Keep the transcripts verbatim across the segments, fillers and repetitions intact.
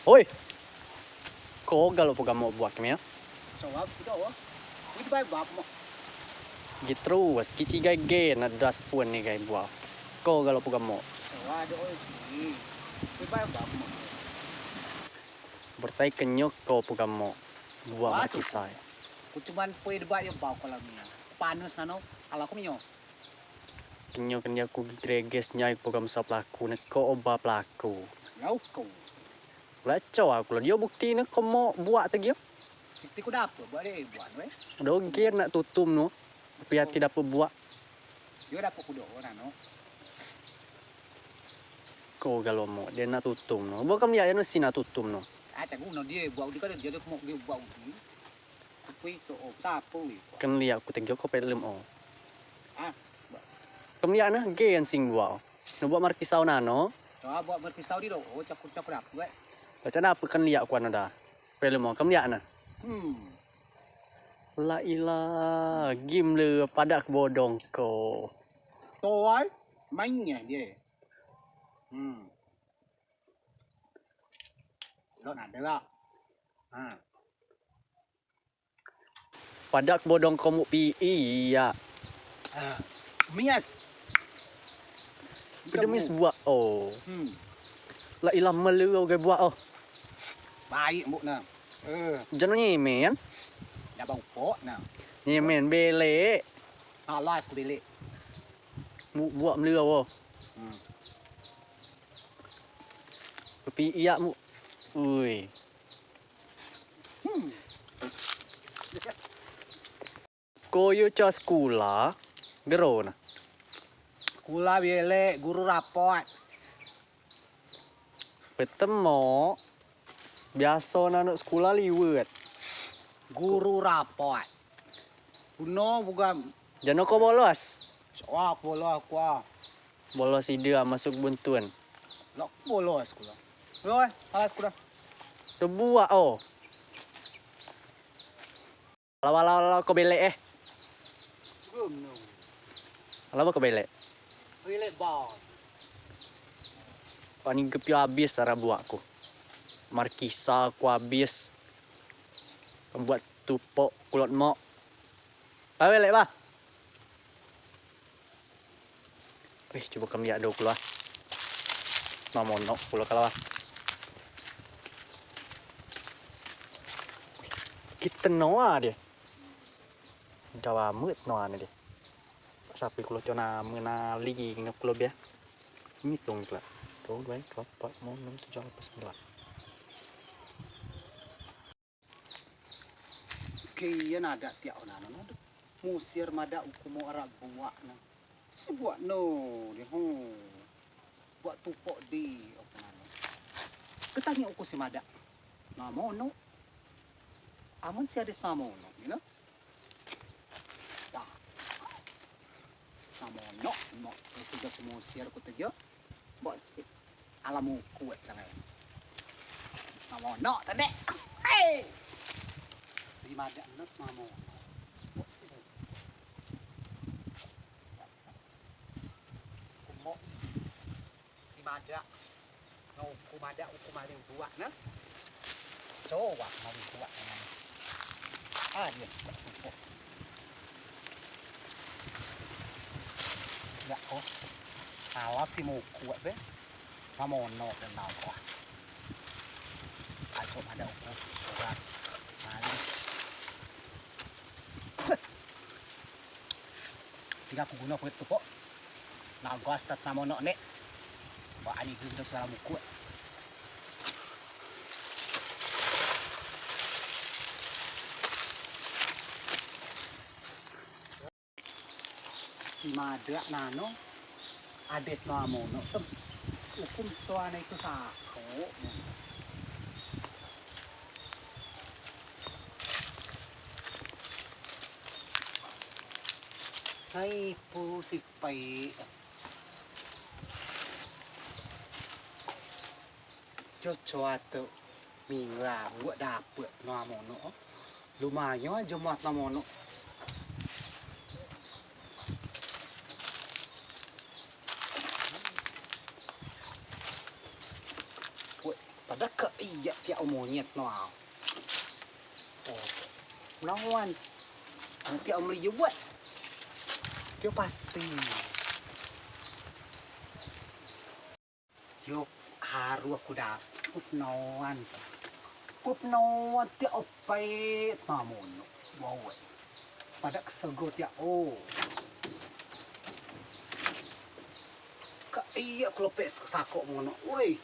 Oi. Ko galo pegamo buak kemia? Coa kudo. Wid bai bab mo. Gitru was kici gai ge na das pun ni gai buak. Ko galo pegamo. Coa do oi si. Wid bai bab mo. Bertai kenyo ko pegamo buak. Wah, markisai. Ku cuman pui debat yo bau kolam ni. Panas nano. Kalau aku minyo. Kenyo kenyo ku greges nyai pegam sa pelaku neko oba pelaku. Lau kau. Leco aku lah dio bukti neko mo buak tegio. Sikti ku dapet buak de buak no eh. Doger nak tutum no. Tapi ati dapet buak. Dio dapet kudo orang no. Ko galo mo dia nak tutum no. Buak kam liak ya no si nak tutum no. Acak guno dio buak udi kada dio mo dio buak udi. Kui to o sapo wi. Ken liak ku tegio ko pelem o. Ah. Ken liak na gen sing buak o. No buak markisau nano. Coa buak markisau di do o cakur cakur aku eh. Baca na apa ken liak ku ano da. Pelem o ken liak na. Hmm. La ilah gim le padak bodong ko. Toai main nya dio. Hmm. Lo nade la. Ha. Padak bodong ko muk pi iya. Ah, mias. Kedemis buak o. Hmm. La ilah melu oge buak o. Baik muk na. Eh. Jano nyemen. Dah bau pok na. Nyemen belek. Alas ku belek. Muk buak melu o. Hmm. Pi iya muk. Ui. Ko yo ca sekula gero na. Sekula belek guru rapot. Betemo biaso na anok sekula liwet. Guru rapot. Guno bukan. Jano ko bolos. Soal aku bolos aku ah. Bolos ide masuk buntun. Lok bolos sekula. Loh, alas sekula. Tebuak o. Alau alau alau ko belek eh. Alau ko belek. Belek bau. Ani gepio abis ara buak ku. Markisa ku abis. Buak tupok kulot mok. Ba belek ba. Wih, cubo kemliak do kulo ah. Mamonok kulo kalau ah. Kite noa dio. Dawa mut noa ne dio. Sapi kulo cona menali ne kulo bia. Ngitung kela. Dua, dua, dua, empat, lima, enam, tujuh, delapan, sembilan. Kian ade tiak ona no. Musir madeak uku mo arak buak no. Si buak no di ho. Buak tupok di uku nano. Ketanya uku si madeak. Namo no. Amun si ade namo no, you know? Dah. Namo no, mo sudah semua siar ku tejo. Bok alam uku wet sangai. Namo no tadi. Hei. Si madeak no namo no. Kumok. Si madeak. Nau uku madeak uku maling buak ne. Coa maling buak ne. Ah dio. Ya ko. Kalau si muku be. Mamono dan nau ko. Aco madeak uku. Coa maling. Tiga ku guno kulit tu pok. Nagas tat namonok nek. Ba ani gum tu suara mukuk. Si madeak nano. Adet namonok tem. Ukum soane itu sako. Hai pu si pai. Cocoa tu minggu buat dapet namonok. Lumayan aja muat namonok. Woi, Dak ke iya tiak o monyet no au. Oh. Menawan. Tiak o meli yo buat. Tiak pasti. Yo haru aku dak. Pup noan. Pup noan tiak o pet mamono. Wawe. Padak kesego tiak o. Ka iya kelopek sako mono. Woi.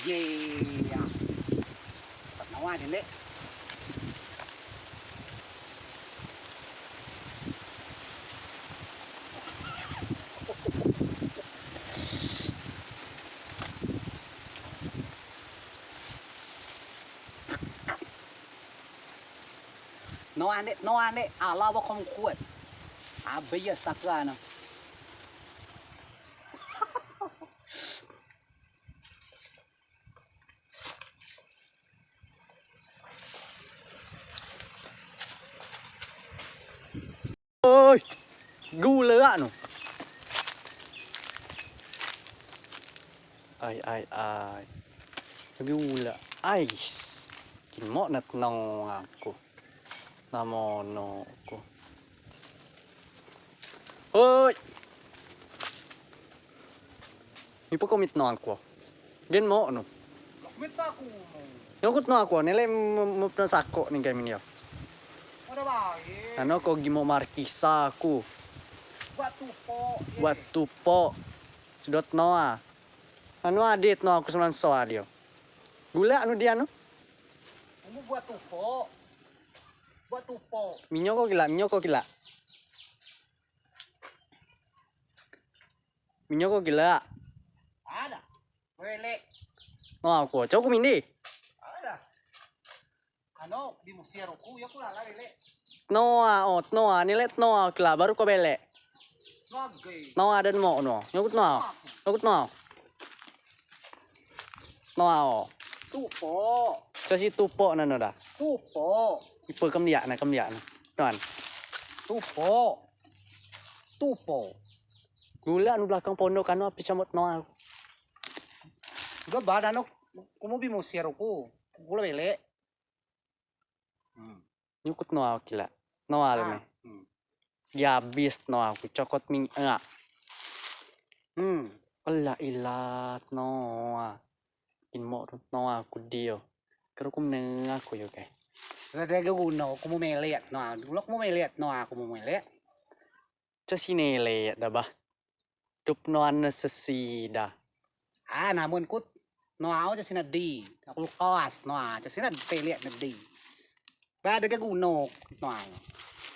Ye ya. Tempat nawa dek. Noa ne, noa ne, ala ba kom kuat. Abis ya sakra no. Oi, gula no. Ai, ai, ai. Gula, ais. Kin mok ne tenong aku. Namono ku. Oi. Ni poko mit no aku. Gen mok no. Nyokut no aku, nelek mupno sako ni game ni yo. Ano ko gimo markisa aku. Buat tupo. Sedot noa. Ano adit no aku semanso adio. Gula anu dia no. Kamu buat tupo. Buat tupo. Minyo ko kila, minyo ko kila. Minyo ko kila. Ada. Wele. No aku, cok ku mindi. Ada. Ano, di Mesir aku, ya aku lala wele. Noa, oh, noa, nelek noa kila, baru ko belek. Noa dan mok no. Nyokut noa. Nyokut noa. Noa o. Tupo. Casi tupo nano da. Tupo. Ipe kemliak na, kemliak na. Noan. Tupo. Tupo. Gula nu belakang pondok kano api camot noa. Gua badan no. Kumu bi Mesir aku. Gula belek. Hmm. Nyukut noa kila. Noa leme. Hmm. Dia abis noa ku cokot ming enga. Hmm. Kela ilat noa. Kin mok noa ku dio. Keru ku menengah ku yo kai. Lada ga guno ku mu melet noa. Dulu ku mu melet noa ku mu melet. Casi nelek da bah. Dup noa ne sesi da. Ah, namen kut noa o casi nedi. Aku lukas noa casi nedi pelek nedi. Ba dege guno noa.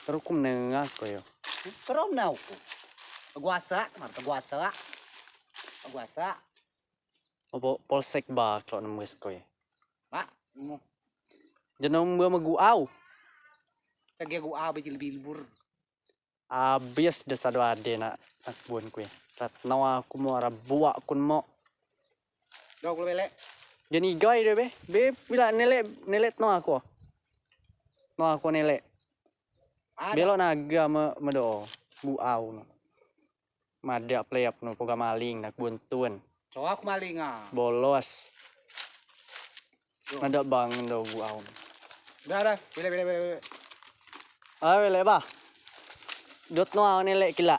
Terukum nengah ko yo. Kerom nau ku. Guasa, mar guasa. Guasa. Opo polsek ba klo nemes ko yo. Ba. Jeno mbe megu au. Cagi gu au bejil bilbur. Abis de sado ade nak, nak bun ku ya. Rat noa ku mo ara buak kun mo. Dau ku belek. Jen igai de be. Be bila nelek, nelek noa ku. Noa ku nelek. Belo naga me, medo. Bu au no. Madeak pleyap no poga maling nak bun tun. Coa ku maling ah. Bolos. Madeak bang do bu au no. Dah dah. Belek belek belek belek. Ah belek bah. Dot noa nelek kila.